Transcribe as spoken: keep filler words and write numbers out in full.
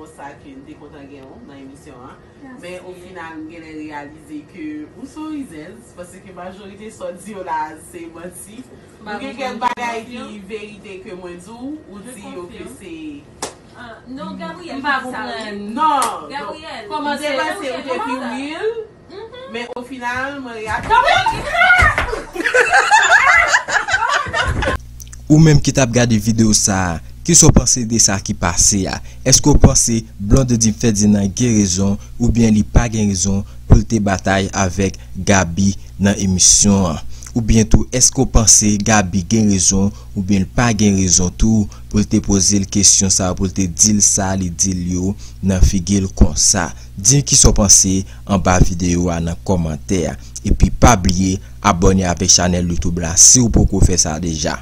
Sa ke m te kontan gen w nan emisyon an. Men o final, m genlè reyalize ke ou se yon rizèz, paske majorite sa w di yo la, se manti. Ou gen kèk bagay ki verite ke mwen di w, ou di yo ke se... Non, Gabriel, m pa konprann. Non, Gabriel, m te panse ou te pi real, men o final, mwen reyalize... Ou menm ki t ap gade videyo sa a, kisa w panse de sa ki pase a? Èske w panse Blondedy Ferdinand gen rezon oubyen li pa gen rezon pou l te batay avèk Gaby nan emisyon an? Oubyen tou, èske w panse Gaby gen rezon oubyen l pa gen rezon tou pou l te poze l kesyon sa a, pou l te di l sa li di l yo nan figi l konsa? Di m kisa w panse anba videyo a nan kòmantè a. Epi pa bliye abòne avèk chanèl YouTube la si w poko fè sa deja.